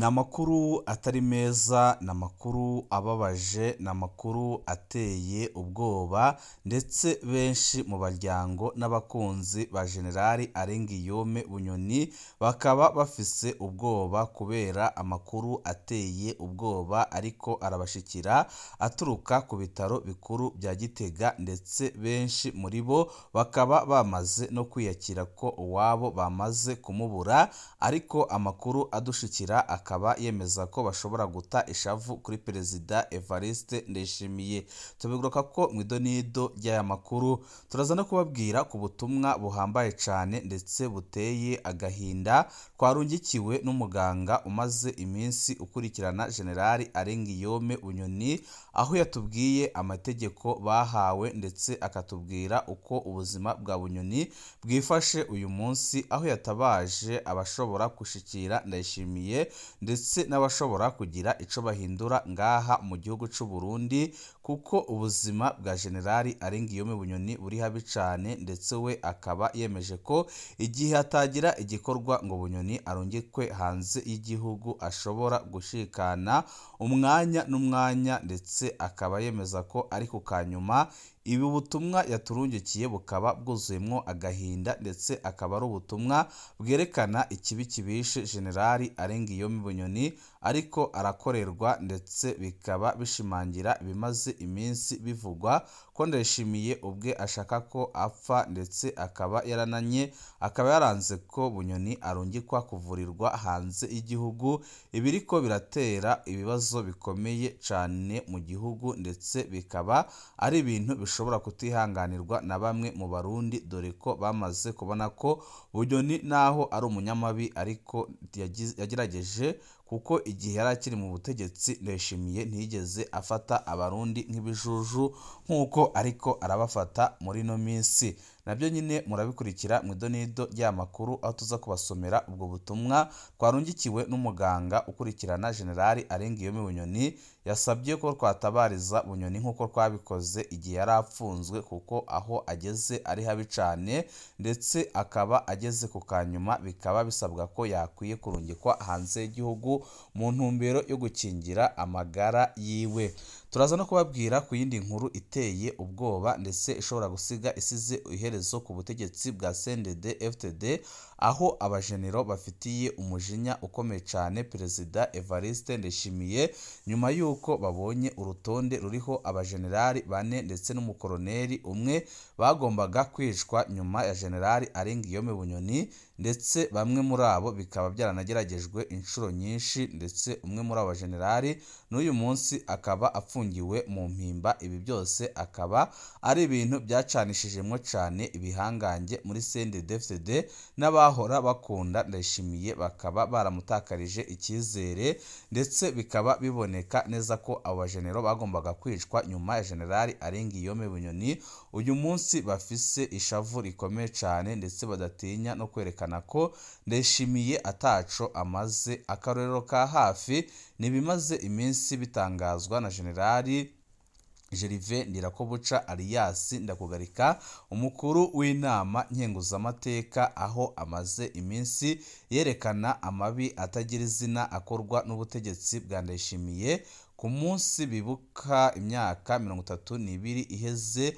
Ni amakuru atari meza, ni amakuru ababaje, ni amakuru ateye ubwoba ndetse benshi mu baryango n'abakunzi ba Jenerali Alain Bunyoni bakaba bafise ubwoba kubera amakuru ateye ubwoba ariko arabashikira aturuka ku bitaro bikuru bya Gitega, ndetse benshi muri bo bakaba bamaze no kwiyakira ko uwabo bamaze kumubura, ariko amakuru adushikira akaba yemeza ko bashobora guta ishavu kuri Perezida Evariste Ndayishimiye. Tubigaruka ko mu idonido ry'aya makuru turaza no kubabwira ku butumwa buhambaye cyane ndetse buteye agahinda twarungikiwe n'umuganga umaze iminsi ukurikirana Jenerali Alain Guillaume Bunyoni, aho yatubwiye amategeko bahawe ndetse akatubwira uko ubuzima bwa Bunyoni bwifashe uyu munsi, aho yatabaje abashobora gushikira Ndayishimiye ndetse n'abashobora kugira ico bahindura ngaha mu gihugu c'u Burundi, kuko ubuzima bwa Jenerali Alain Guillaume Bunyoni buri habi cane, ndetse we akaba yemeje ko igihe hatagira igikorwa ngo Bunyoni arungikwe hanze y'igihugu ashobora gushikana umwanya n'umwanya, ndetse akaba yemeza ko ari ku kanyuma. Ibi butumwa yaturungikiye bukaba bwuzuyemwo agahinda, ndetse akaba ari ubutumwa bwerekana ikibi kibishe Jenerali Alain Guillaume Bunyoni ariko arakorerwa, ndetse bikaba bishimangira ibimaze iminsi bivugwa ko Ndayishimiye ubwe ashaka ko apfa, ndetse akaba yarananye akaba yaranze ko Bunyoni arungikwa kuvurirwa hanze y'igihugu. Ibiriko biratera ibibazo bikomeye cane mu gihugu, ndetse bikaba ari ibintu bishobora kutihanganirwa na bamwe mu Barundi, dore ko bamaze kubona ko Bunyoni naho ari umunyamabi ariko yagerageje, kuko igihe yari akiri mu butegetsi Ndayishimiye ntiyigeze afata Abarundi nk'ibijuju nk'uko ariko arabafata muri ino minsi. Nabyo nyine murabikurikira mu idonido ry'amakuru, aho tuza kubasomera ubwo butumwa twarungikiwe n'umuganga ukurikirana Jenerali Alain Guillaume Bunyoni. Yasabye ko twatabariza Bunyoni nk'uko twabikoze igihe yari apfunzwe, kuko aho ageze ari habi cane, ndetse akaba ageze ku kanyuma, bikaba bisabwa ko yakwiye kurungikwa hanze y'igihugu mu ntumbero yo gukingira amagara yiwe. Turaza no kubabwira ku yindi nkuru iteye ubwoba ndetse ishobora gusiga isize iherezo ku butegetsi bwa CNDD-FDD, aho abajenero bafitiye umujinya ukomeye cyane Perezida Evariste Ndayishimiye nyuma y'uko babonye urutonde ruriho abajenerali bane ndetse n'umukoroneri umwe bagombaga kwicwa nyuma ya Jenerali Alain Guillaume Bunyoni, ndetse bamwe muri abo bikaba byaranageragejwe inshuro nyinshi, ndetse umwe muri abo bajenerali n'uyu munsi akaba afungiwe mu mpimba. Ibi byose akaba ari ibintu byacanishijemwo cyane ibihangange muri CNDD-FDD n'abahora bakunda Ndayishimiye bakaba baramutakarije icyizere, ndetse bikaba biboneka neza ko abo bajenero bagombaga kwicwa nyuma ya Jenerali Alain Guillaume Bunyoni uyu munsi bafise ishavu rikomeye cyane, ndetse badatinya no kwerekana ko Ndayishimiye ataco amaze. Akarorero ka hafi ni bimaze iminsi bitangazwa na Jenerali Gervais Ndirakobuca alias Ndakugarika, umukuru w'inama nkenguzamateka, aho amaze iminsi yerekana amabi atagira izina akorwa n'ubutegetsi bwa Ndayishimiye. Ku munsi bibuka imyaka 32 iheze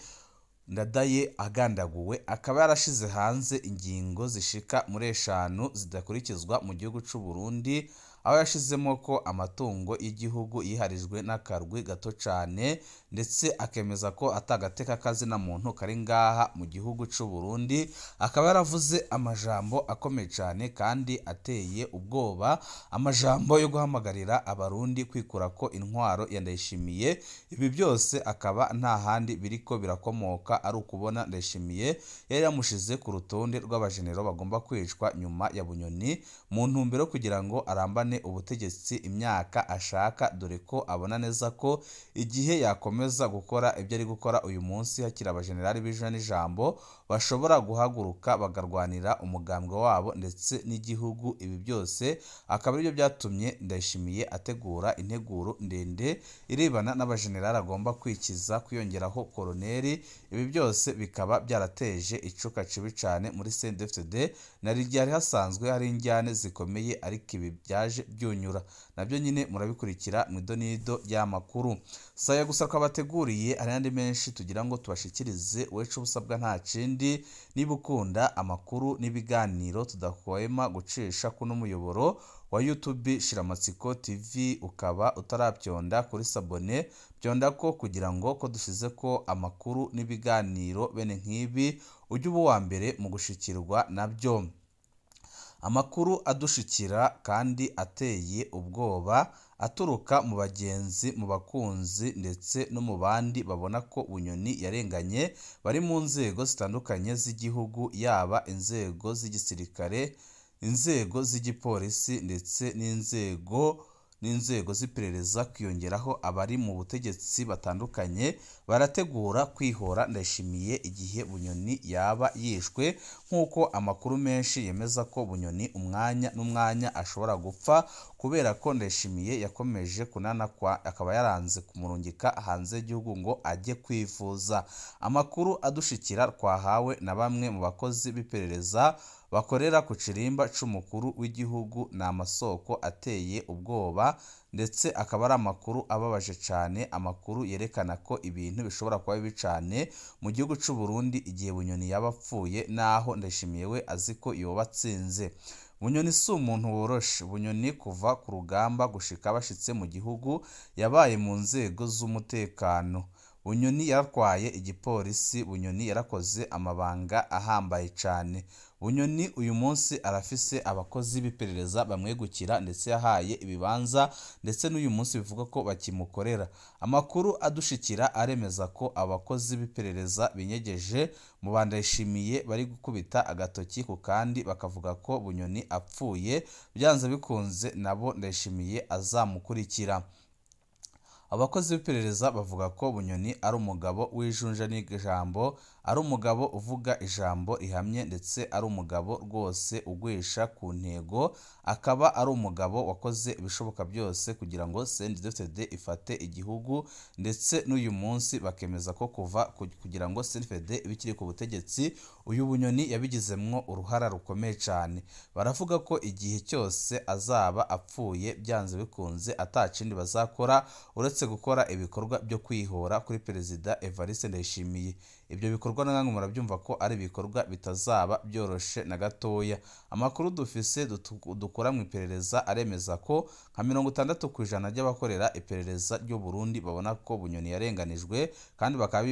Ndadaye agandaguwe, akaba yarashize hanze ingingo zishika muri 5 zidakurikizwa mu gihugu c'u Burundi, aho yashizemo ko amatungo y'igihugu yiharijwe n'akarwi gato cane, ndetse akemeza ko atagateka kazina muntu kari ngaha mu gihugu c'u Burundi. Akaba yaravuze amajambo akomeye cane kandi ateye ubwoba, amajambo yo guhamagarira Abarundi kwikura ko intwaro ya Ndayishimiye. Ibi byose akaba nta handi biriko birakomoka ari ukubona Ndayishimiye yari yamushize ku rutonde rw'abajenero bagomba kwicwa nyuma ya Bunyoni mu ntumbero kugira ngo arambane ubutegetsi imyaka ashaka, dore ko abona neza ko igihe yakomeza gukora ibyo ari gukora uyu munsi hakiri abajenerali b'ijana n'ijambo bashobora guhaguruka bakarwanira umugambwe wabo ndetse n'igihugu. Ibi byose akaba aribyo byatumye Ndayishimiye ategura integuro ndende irebana n'abajenerali agomba kwikiza, kwiyongeraho koroneri. Ibi byose bikaba byarateje icuka cibi cane muri CNDD-FDD, na ryari hasanzwe hari injyane zikomeye, ariko ibi byaje byunyura. Nabyo nyine murabikurikira mu idonido ry'amakuru. Saya gusa twabateguriye, hari n'andi menshi tugira ngo tubashikirize. Wecu ubusabwa nta kindi, niba ukunda amakuru n'ibiganiro tudahwema gucisha kuno muyoboro wa YouTube Shiramatsiko TV, ukaba utarabyonda kuri sabone, byonda ko kugira ngo ko dusize ko amakuru n'ibiganiro bene nk'ibi ujye uba uwa mbere mu gushikirwa nabyo. Amakuru adushikira kandi ateye ubwoba aturuka mu bagenzi, mu bakunzi ndetse no mu bandi babona ko Bunyoni yarenganye, bari mu nzego zitandukanye z'igihugu, yaba inzego z'igisirikare, inzego z'igipolisi ndetse n'inzego z'iperereza, kwiyongeraho abari mu butegetsi batandukanye barategura kwihora Ndayishimiye igihe Bunyoni yaba yishwe, nk'uko amakuru menshi yemeza ko Bunyoni umwanya n'umwanya ashobora gupfa kubera ko Ndayishimiye yakomeje kunanakwa, akaba yaranze kumurungika hanze y'igihugu ngo ajye kwivuza. Amakuru adushikira twahawe na bamwe mu bakozi b'iperereza bakorera ku kirimba c'umukuru w'igihugu ni amasoko ateye ubwoba, ndetse akaba ari amakuru ababaje cyane, amakuru yerekana ko ibintu bishobora kuba bibi cyane mu gihugu c'u Burundi igihe Bunyoni yaba apfuye, naho Ndayishimiye we azi ko yoba atsinze. Bunyoni si umuntu woroshe. Bunyoni kuva ku rugamba gushika bashitse mu gihugu yabaye mu nzego z'umutekano. Bunyoni yaratwaye igipolisi, Bunyoni yarakoze amabanga ahambaye cyane. Bunyoni uyu munsi arafise abakozi b'iperereza bamwegukira, ndetse yahaye ibibanza, ndetse n'uyu munsi bivuga ko bakimukorera. Amakuru adushikira aremeza ko abakozi b'iperereza binyegeje mu ba Ndayishimiye bari gukubita agatoki ku kandi, bakavuga ko Bunyoni apfuye byanze bikunze nabo Ndayishimiye azamukurikira. Abakozi b'iperereza bavuga ko Bunyoni ari umugabo w'ijunja n'ijambo, ari umugabo uvuga ijambo rihamye, ndetse ari umugabo rwose ugwisha ku ntego, akaba ari umugabo wakoze ibishoboka byose kugira ngo CNDD-FDD ifate igihugu, ndetse n'uyu munsi bakemeza ko kuva kugira ngo CNDD-FDD ibe ikiri ku butegetsi, uyu Bunyoni yabigizemwo uruhara rukomeye cyane. Baravuga ko igihe cyose azaba apfuye byanze bikunze atakindi bazakora uretse gukora ibikorwa byo kwihora kuri Perezida Evariste Ndayishimiye. Ibyo bikorwa namwe murabyumva ko ari ibikorwa bitazaba byoroshe na gatoya. Amakuru dufise dukora mu iperereza aremeza ko nka 60% by'abakorera iperereza ry'u Burundi babona ko Bunyoni yarenganijwe, kandi bakaba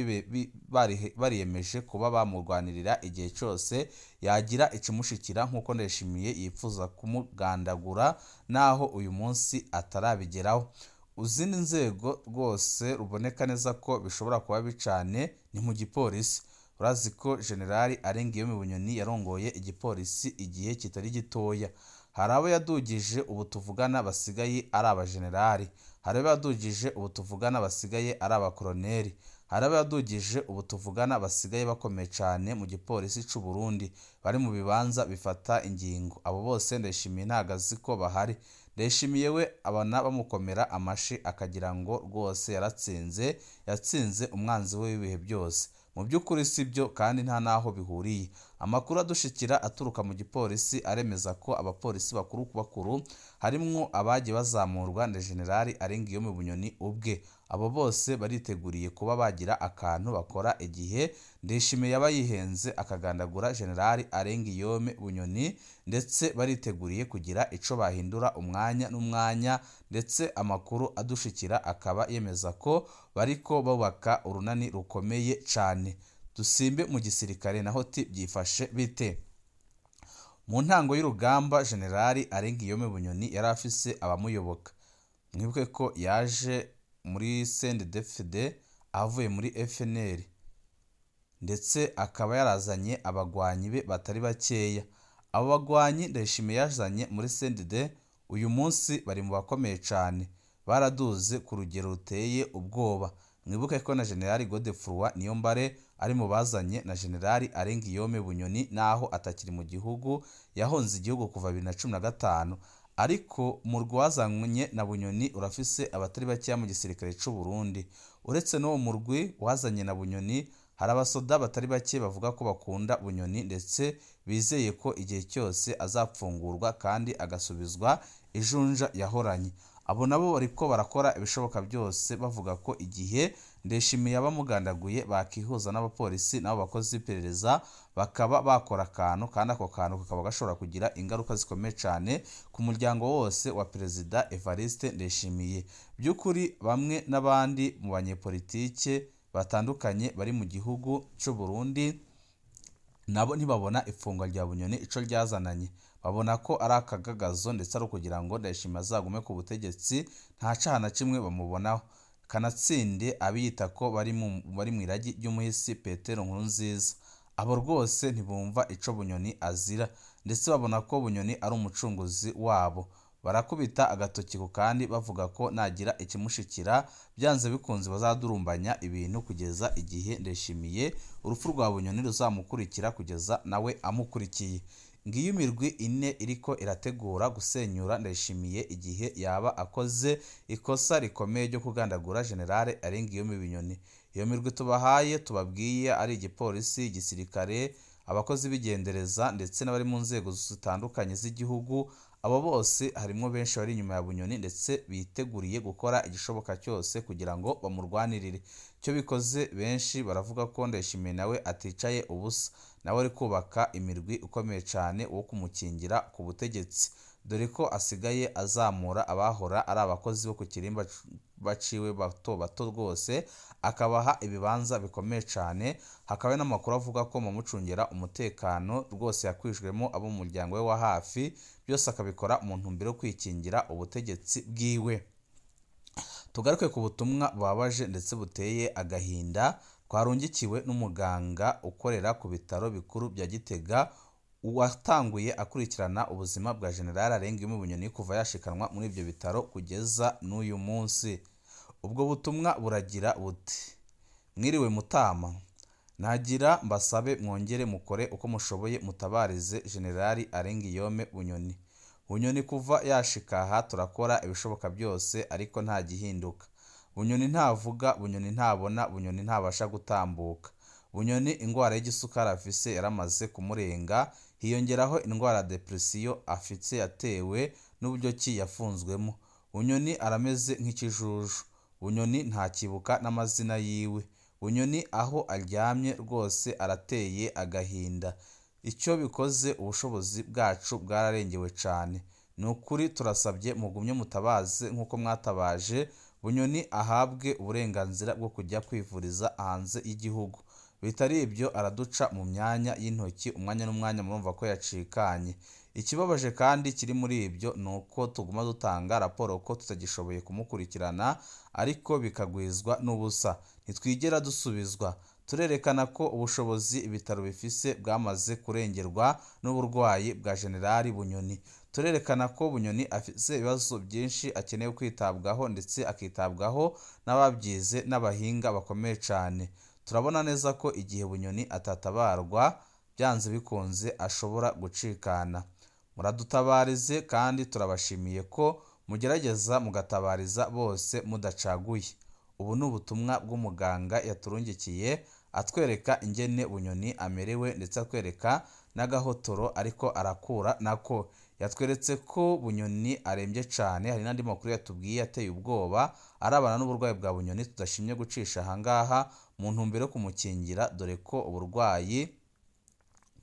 bariyemeje kuba bamurwanirira igihe cyose yagira ikimushikira, nk'uko Ndayishimiye yifuza kumugandagura naho uyu munsi atarabigeraho. Uzindi nzego rwose ruboneka neza ko bishobora kuba bicane ni mu gipolisi. Urazi ko Generali Arengiyome Bunyoni yarongoye igipolisi igihe kitari gitoya. Hari abo yadugije ubu tuvugana basigaye ari abajenerali, hari abo yadugije ubu tuvugana basigaye ari abakoroneri, hari abo yadugije ubu tuvugana basigaye bakomeye cyane mu gipolisi c'u Burundi, bari mu bibanza bifata ingingo. Abo bose Ndayishimiye ntago azi ko bahari. Ndayishimiye we abona bamukomera amashi akagira ngo rwose yaratsinze, yatsinze umwanzi we w'ibihe byose. Mu by'ukuri si byo, kandi nta naho bihuriye. Amakuru adushikira aturuka mu gipolisi aremeza ko abapolisi bakuru bakuru harimwo abagiye bazamurwa na Generali Arengiyome Bunyoni ubwe. Abo bose bariteguriye kuba bagira akantu bakora igihe Ndayishimiye yaba yihenze akagandagura Generali Arengiyome Bunyoni, ndetse bariteguriye kugira ico bahindura umwanya n'umwanya, ndetse amakuru adushikira akaba yemeza ko bariko bubaka urunani rukomeye cane. Dusimbe mu gisirikare naho ti byifashe bite? Mu ntango y'urugamba Generali Arengiyome Bunyoni yari afise abamuyoboka. Mwibuke ko yaje muri CNDD-FDD avuye muri FNL, ndetse akaba yarazanye abagwanyi be batari bakeya. Abo bagwanyi Ndayishimiye yazanye muri CNDD uyu munsi bari mu bakomeye cane, baraduze ku rugero ruteye ubwoba. Mwibuke ko na Generali Godefroid Niyombare ari mu bazanye na Generali Arengiyome Bunyoni, naho atakiri mu gihugu, yahonze igihugu kuva 2015. Ariko umurwi wazanye na Bunyoni urafise abatari bakeya mu gisirikare c'u Burundi. Uretse n'uwo murwi wazanye na Bunyoni, Hari abasoda batari bake bavuga ko bakunda Bunyoni ndetse bizeye ko igihe cyose azapfungurwa kandi agasubizwa ijunja yahoranye. Abo nabo bariko barakora ibishoboka byose bavuga ko igihe Ndayishimiye abamugandaguye bakihuza n'abapolisi n'abo bakozi b'iperereza bakaba bakora akantu, kandi ako kantu kakaba gashobora kugira ingaruka zikomeye cyane ku muryango wose wa Perezida Evariste Ndayishimiye. By'ukuri bamwe n'abandi mu banyepolitike batandukanye bari mu gihugu cy'u Burundi nabo ntibabona ifungwa rya Bunyoni ico ryazananye, babona ko ari akagagazo ndetse ari ukugira ngo Ndayishimiye azagume ku butegetsi, nta caha na kimwe bamubonaho. Kanatsinde abiyita ko bari mu iragi ry'umuhisi Petero Nkurunziza, abo rwose ntibumva ico Bunyoni azira ndetse babona ko Bunyoni ari umucunguzi wabo. Barakubita agatoki ku kandi bavuga ko nagira ikimushikira byanze bikunze bazadurumbanya ibintu kugeza igihe Ndayishimiye urupfu rwa Bunyoni ruzamukurikira kugeza nawe amukurikiye. Ngiyo imirwi ine iriko irategura gusenyura Ndayishimiye igihe yaba akoze ikosa rikomeye ryo kugandagura General Alain-Guillaume Bunyoni. Iyo mirwi tubahaye tubabwiye ari igipolisi, igisirikare, abakozi b'igendereza ndetse n'abari mu nzego zitandukanye z'igihugu. Abo bose harimo benshi bari inyuma ya Bunyoni ndetse biteguriye gukora igishoboka cyose kugira ngo bamurwanirire. Icyo bikoze benshi baravuga ko Ndayishimiye nawe aticaye ubusa, nawe ari kubaka imirwi ikomeye cyane wo kumukingira ku butegetsi, dore ko asigaye azamura abahora ari abakozi bo ku kirimba baciwe bato bato rwose akabaha ibibanza bikomeye cyane. Hakaba n'amakuru avuga ko mu mucungira umutekano rwose yakwijwemo abo mu muryango we wa hafi, byose akabikora mu ntumbero yo kwikingira ubutegetsi bwiwe. Tugaruke ku butumwa bubabaje ndetse buteye agahinda twarungikiwe n'umuganga ukorera ku bitaro bikuru bya Gitega, watanguye akurikirana ubuzima bwa General Alain-Guillaume Bunyoni kuva yashikanwa muri ibyo bitaro kugeza n'uyu munsi. Ubwo butumwa buragira buti: mwiriwe Mutama, nagira mbasabe mwongere mukore uko mushoboye mutabarize General Alain-Guillaume Bunyoni. Bunyoni kuva yashika aha turakora ibishoboka byose ariko nta gihinduka. Bunyoni ntavuga, Bunyoni ntabona, Bunyoni ntabasha gutambuka. Bunyoni indwara y'igisukari afise yaramaze kumurenga, hiyongeraho indwara ya depresiyo afite yatewe n'uburyo ki yafunzwemo. Bunyoni arameze nk'ikijuju. Bunyoni ntakibuka n'amazina yiwe. Bunyoni aho aryamye rwose arateye agahinda. Icyo bikoze ubushobozi bwacu bwararengewe cyane. Ni ukuri turasabye mugumye mutabaze nk'uko mwatabaje Bunyoni ahabwe uburenganzira bwo kujya kwivuriza hanze y'igihugu. Bitari ibyo araduca mu myanya y'intoki umwanya n'umwanya, murumva ko yacikanye. Ikibabaje kandi kiri muri ibyo ni uko tuguma dutanga raporo ko tutagishoboye kumukurikirana, ariko bikagwizwa n'ubusa, ntitwigera dusubizwa. Turerekana ko ubushobozi ibitaro bifise bwamaze kurengerwa n'uburwayi bwa General Bunyoni. Turerekana ko Bunyoni afise ibibazo byinshi akeneye kwitabwaho ndetse akitabwaho n'ababyize n'abahinga bakomeye cyane. Turabona neza ko igihe Bunyoni atatabarwa byanze bikunze ashobora gucikana. Muradutabarize kandi turabashimiye ko mugerageza mugatabariza bose mudacaguye. Ubu ni ubutumwa bw'umuganga yaturungikiye atwereka ingene Bunyoni amerewe ndetse atwereka n'agahotoro ariko arakura nako. Yatweretse ko Bunyoni arembye cyane. Hari n'andi makuru yatubwiye ateye ubwoba arabana n'uburwayi bwa Bunyoni tudashimye gucisha ahangaha mu ntumbero yo kumukingira, dore ko uburwayi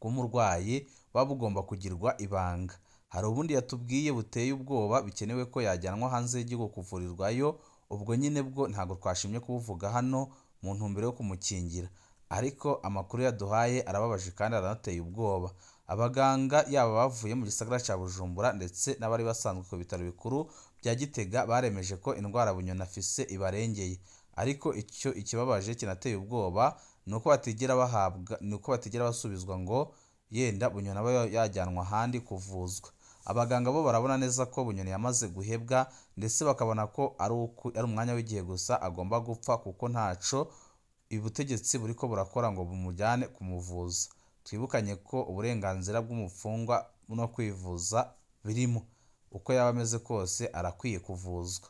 bw'umurwayi buba bugomba kugirwa ibanga. Hari ubundi yatubwiye buteye ubwoba bikenewe ko yajyanwa hanze y'igihugu kuvurirwayo, ubwo nyine bwo ntabwo twashimye kubuvuga hano mu ntumbero yo kumukingira. Ariko amakuru yaduhaye arababaje kandi aranateye ubwoba. Abaganga yaba bavuye mu gisagara cya Bujumbura ndetse n'abari basanzwe ku bitaro bikuru bya Gitega baremeje ko indwara Bunyoni afise ibarengeye. Ariko icyo ikibabaje kinateye ubwoba ni uko batigera bahabwa, ni uko batigera basubizwa ngo yenda Bunyoni aba yajyanwa ahandi kuvuzwa. Abaganga bo barabona neza ko Bunyoni yamaze guhebwa ndetse bakabona ko ari umwanya w'igihe gusa agomba gupfa, kuko ntaco ubutegetsi buriko burakora ngo bumujyane kumuvuza. Twibukanye ko uburenganzira bw'umufungwa no kwivuza birimo, uko yaba ameze kose arakwiye kuvuzwa.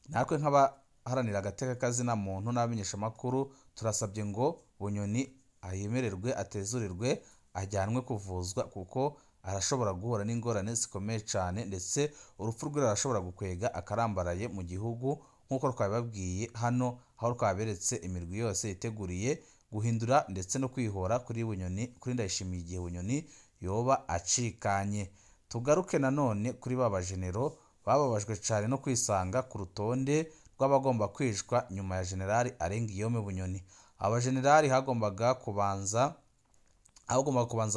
Natwe nk'abaharanira agateka kazina muntu n'abamenyeshamakuru turasabye ngo Bunyoni ayemererwe atezurirwe ajyanwe kuvuzwa kuko arashobora guhura n'ingorane zikomeye cyane, ndetse urupfu rwe rurashobora gukwega akarambaraye mu gihugu nk'uko twabibabwiye hano, aho twaberetse imirwi yose yiteguriye guhindura ndetse no kwihora kuri Bunyoni, kuri Ndayishimiye igihe Bunyoni yoba acikanye. Tugaruke nanone kuri ba bajenero bababajwe cyane no kwisanga ku rutonde rw'abagomba kwicwa nyuma ya Generali Alain Guillaume Bunyoni. Abajenerali hagombaga kubanza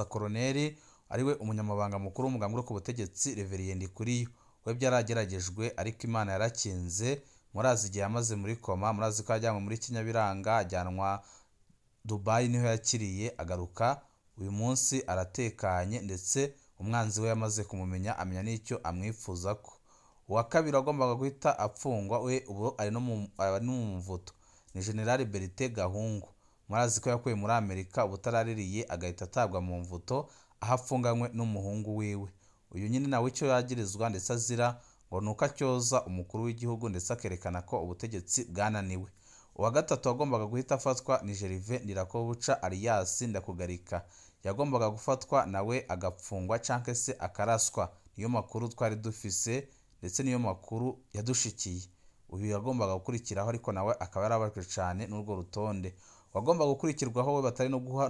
Koroneli ariwe umunyamabanga mukuru w'umugambi ku butegetsi Reverien Ndikuriyo, we byarageragejwe ariko Imana yarakinze. Murazi igihe yamaze muri koma, murazi ko yajyanwe muri Kinyabiranga, ajyanwa Dubai niho yakiriye, agaruka uyu munsi aratekanye, ndetse umwanzi we yamaze kumumenya, amenya n'icyo amwifuza ko. Uwa kabiri wagombaga guhita apfungwa we ubu ari no mu mvuto ni General Bertin Gahungu. Murazi ko yakuye muri Amerika ubutaraririye agahita atabwa mu mvuto, aho afunganywe n'umuhungu wiwe. Uyu nyine nawe icyo yagirizwa ndetse azira ngo nuko acyoza umukuru w'igihugu ndetse akerekana ko ubutegetsi bwananiwe. Uwa gatatu wagombaga guhita afatwa ni Gervais Ndirakobuca alias Ndakugarika, yagombaga gufatwa nawe agapfungwa cyangwa se akaraswa. Niyo makuru twari dufise ndetse niyo makuru yadushikiye. Uyu yagombaga gukurikiraho ariko nawe akaba yarabajwe cyane n'urwo rutonde. Wagombaga gukurikirwaho we batari no guha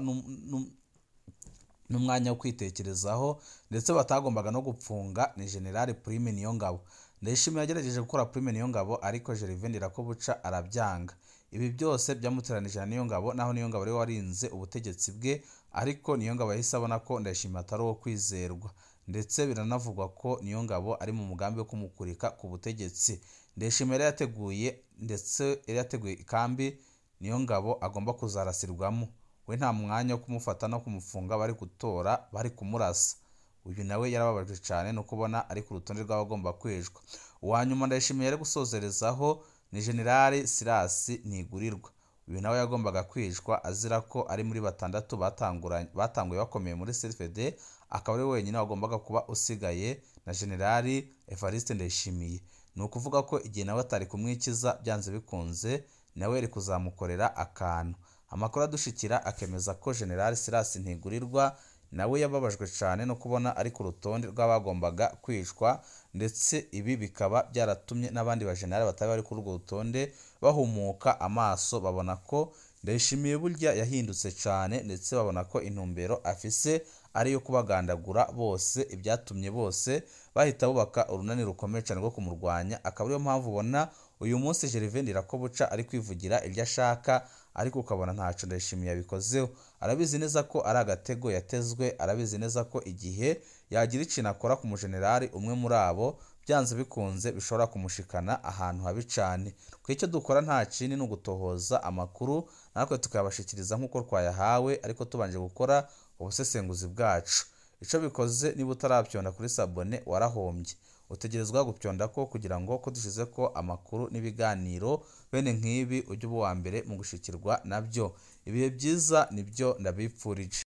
n'umwanya wo kwitekerezaho ndetse batagombaga no gupfunga ni General Prime Niyongabo. Ndayishimiye yagerageje gukora Prime Niyongabo ariko Gervais Ndirakobuca arabyanga. Ibi byose byamuteranije na Niyongabo, naho Niyongabo ari warinze ubutegetsi bwe, ariko Niyongabo yahise abona ko Ndayishimiye atari uwo kwizerwa, ndetse biranavugwa ko Niyongabo ari mu mugambi wo kumukurika ku butegetsi. Ndayishimiye yari yateguye ndetse yari yateguye ikambi Niyongabo agomba kuzarasirwamo, we nta mwanya wo kumufata no kumufunga, bari gutora bari kumurasa. Uyu nawe yarababajwe cyane no kubona ari ku rutonde rw'abagomba kwicwa. Uwa nyuma Ndayishimiye yari gusozerezaho ni General Silas Ntigurirwa. Uyu nawe yagombaga kwicwa azira ko ari muri batandatu batanguye bakomeye muri CFD, akaba ari wenyine wagombaga kuba usigaye na General Evariste Ndayishimiye. Ni ukuvuga ko igihe nawe atari kumwikiza byanze bikunze nawe yari kuzamukorera akantu. Amakuru adushikira akemeza ko General Silas Ntigurirwa nawe yababajwe cyane no kubona ari ku rutonde rw'abagombaga kwicwa, ndetse ibi bikaba byaratumye n'abandi bajenerali batari bari kuri urwo rutonde bahumuka amaso, babona ko Ndayishimiye burya yahindutse cyane, ndetse babona ko intumbero afise ari iyo kubagandagura bose, ibyatumye bose bahita bubaka urunani rukomeye cyane rwo kumurwanya. Akaba ariyo mpamvu ubona uyu munsi Gervais Ndirakobuca ari kwivugira ibyo ashaka, ariko ukabona ntaco Ndayishimiye yabikozeho. Arabizi neza ko ari agatego yatezwe, arabizi neza ko igihe yagira ikintu akora ku mujenerali umwe muri abo byanze bikunze bishobora kumushikana ahantu habi cyane. Ku icyo dukora nta kindi ni ugutohoza amakuru natwe tukayabashikiriza nk'uko twayahawe, ariko tubanje gukora ubusesenguzi bwacu. Icyo bikoze niba utarabyonda kuri sabone warahombye, utegerezwa gupyonda ko kugira ngo ko dushize ko amakuru n'ibiganiro bene nk'ibi ujye uba uwa mbere mu gushikirwa nabyo. Ibihe byiza nibyo ndabipfurije.